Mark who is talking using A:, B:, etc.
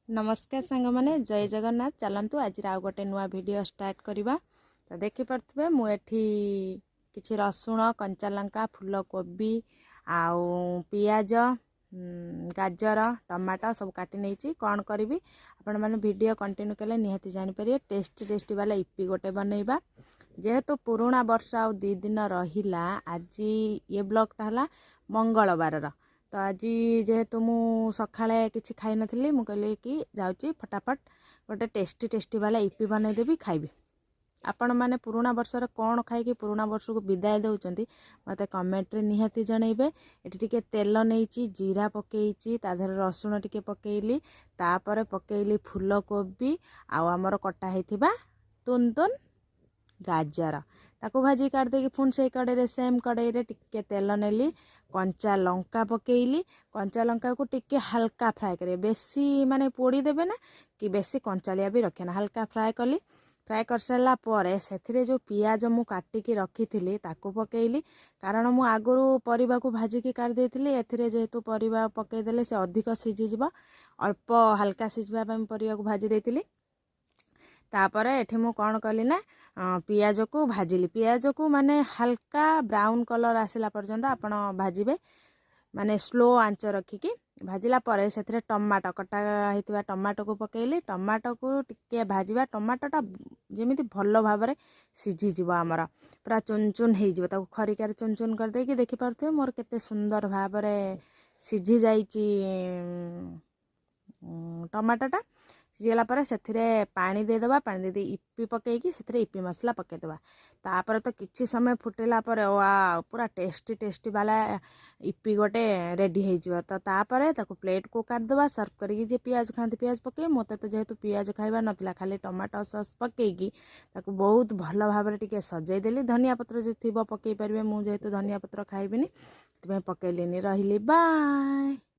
A: ନମସ୍କାର ସାଙ୍ଗମାନେ, ଜୟ ଜଗନ୍ନାଥ। ଚାଲନ୍ତୁ, ଆଜିର ଆଉ ଗୋଟେ ନୂଆ ଭିଡ଼ିଓ ଷ୍ଟାର୍ଟ କରିବା। ତ ଦେଖିପାରୁଥିବେ, ମୁଁ ଏଠି କିଛି ରସୁଣ, କଞ୍ଚା ଲଙ୍କା, ଫୁଲକୋବି ଆଉ ପିଆଜ, ଗାଜର, ଟମାଟୋ ସବୁ କାଟି ନେଇଛି। କ'ଣ କରିବି, ଆପଣମାନେ ଭିଡ଼ିଓ କଣ୍ଟିନ୍ୟୁ କଲେ ନିହାତି ଜାଣିପାରିବେ। ଟେଷ୍ଟି ଟେଷ୍ଟି ବାଲା ଇପି ଗୋଟେ ବନେଇବା। ଯେହେତୁ ପୁରୁଣା ବର୍ଷ ଆଉ 2 ଦିନ ରହିଲା, ଆଜି ଇଏ ବ୍ଲଗ୍ଟା ହେଲା ମଙ୍ଗଳବାରର। ତ ଆଜି ଯେହେତୁ ମୁଁ ସକାଳେ କିଛି ଖାଇନଥିଲି, ମୁଁ କହିଲି କି ଯାଉଛି ଫଟାଫଟ ଗୋଟେ ଟେଷ୍ଟି ଟେଷ୍ଟି ବାଲା ଇପି ବନେଇଦେବି, ଖାଇବି। ଆପଣମାନେ ପୁରୁଣା ବର୍ଷରେ କ'ଣ ଖାଇକି ପୁରୁଣା ବର୍ଷକୁ ବିଦାୟ ଦେଉଛନ୍ତି, ମୋତେ କମେଣ୍ଟରେ ନିହାତି ଜଣେଇବେ। ଏଠି ଟିକେ ତେଲ ନେଇଛି, ଜିରା ପକେଇଛି, ତା ଦେହରେ ରସୁଣ ଟିକେ ପକେଇଲି, ତାପରେ ପକେଇଲି ଫୁଲକୋବି ଆଉ ଆମର କଟା ହେଇଥିବା ତୁନ ତୁନ ଗାଜର। ତାକୁ ଭାଜି କାଢ଼ିଦେଇକି ପୁଣି ସେଇ କଡ଼େଇରେ, ସେମ୍ କଡ଼େଇରେ ଟିକେ ତେଲ ନେଲି, କଞ୍ଚା ଲଙ୍କା ପକେଇଲି। କଞ୍ଚା ଲଙ୍କାକୁ ଟିକେ ହାଲକା ଫ୍ରାଏ କରିବେ। ବେଶୀ ମାନେ ପୋଡ଼ି ଦେବେ ନା କି ବେଶୀ କଞ୍ଚାଳିଆ ବି ରଖିବେ ନା। ହାଲକା ଫ୍ରାଏ କଲି। ଫ୍ରାଏ କରିସାରିଲା ପରେ ସେଥିରେ ଯେଉଁ ପିଆଜ ମୁଁ କାଟିକି ରଖିଥିଲି, ତାକୁ ପକେଇଲି। କାରଣ ମୁଁ ଆଗରୁ ପରିବାକୁ ଭାଜିକି କାଢ଼ି ଦେଇଥିଲି। ଏଥିରେ ଯେହେତୁ ପରିବା ପକେଇଦେଲେ ସେ ଅଧିକ ସିଝିଯିବ। ଅଳ୍ପ ହାଲକା ସିଝିବା ପାଇଁ ପରିବାକୁ ଭାଜି ଦେଇଥିଲି। ତାପରେ ଏଠି ମୁଁ କ'ଣ କଲି ନା ପିଆଜକୁ ଭାଜିଲି। ପିଆଜକୁ ମାନେ ହାଲକା ବ୍ରାଉନ୍ କଲର୍ ଆସିଲା ପର୍ଯ୍ୟନ୍ତ ଆପଣ ଭାଜିବେ, ମାନେ ସ୍ଲୋ ଆଞ୍ଚ ରଖିକି। ଭାଜିଲା ପରେ ସେଥିରେ ଟମାଟୋ, କଟା ହେଇଥିବା ଟମାଟୋକୁ ପକେଇଲି। ଟମାଟୋକୁ ଟିକେ ଭାଜିବା। ଟମାଟୋଟା ଯେମିତି ଭଲ ଭାବରେ ସିଝିଯିବ ଆମର, ପୁରା ଚୁନ ଚୁନ ହେଇଯିବ, ତାକୁ ଖରିକାରେ ଚୁନ ଚୁନ କରିଦେଇକି। ଦେଖିପାରୁଥିବେ, ମୋର କେତେ ସୁନ୍ଦର ଭାବରେ ସିଝି ଯାଇଛି ଟମାଟୋଟା। ସିଝିଗଲା ପରେ ସେଥିରେ ପାଣି ଦେଇଦେବା। ପାଣି ଦେଇଦେଇ ଇପି ପକେଇକି ସେଥିରେ ଇପି ମସଲା ପକେଇଦେବା। ତାପରେ ତ କିଛି ସମୟ ଫୁଟିଲା ପରେ ପୁରା ଟେଷ୍ଟି ଟେଷ୍ଟି ବାଲା ଇପି ଗୋଟେ ରେଡ଼ି ହେଇଯିବ। ତ ତାପରେ ତାକୁ ପ୍ଲେଟ୍କୁ କାଢ଼ିଦେବା। ସର୍ଭ କରିକି ଯିଏ ପିଆଜ ଖାଆନ୍ତି ପିଆଜ ପକେଇବେ। ମୋତେ ତ ଯେହେତୁ ପିଆଜ ଖାଇବା ନଥିଲା, ଖାଲି ଟମାଟୋ ସସ୍ ପକେଇକି ତାକୁ ବହୁତ ଭଲ ଭାବରେ ଟିକେ ସଜେଇଦେଲି। ଧନିଆ ପତ୍ର ଯଦି ଥିବ ପକେଇ ପାରିବେ। ମୁଁ ଯେହେତୁ ଧନିଆ ପତ୍ର ଖାଇବିନି, ସେଥିପାଇଁ ପକେଇଲିନି। ରହିଲି, ବାଏ।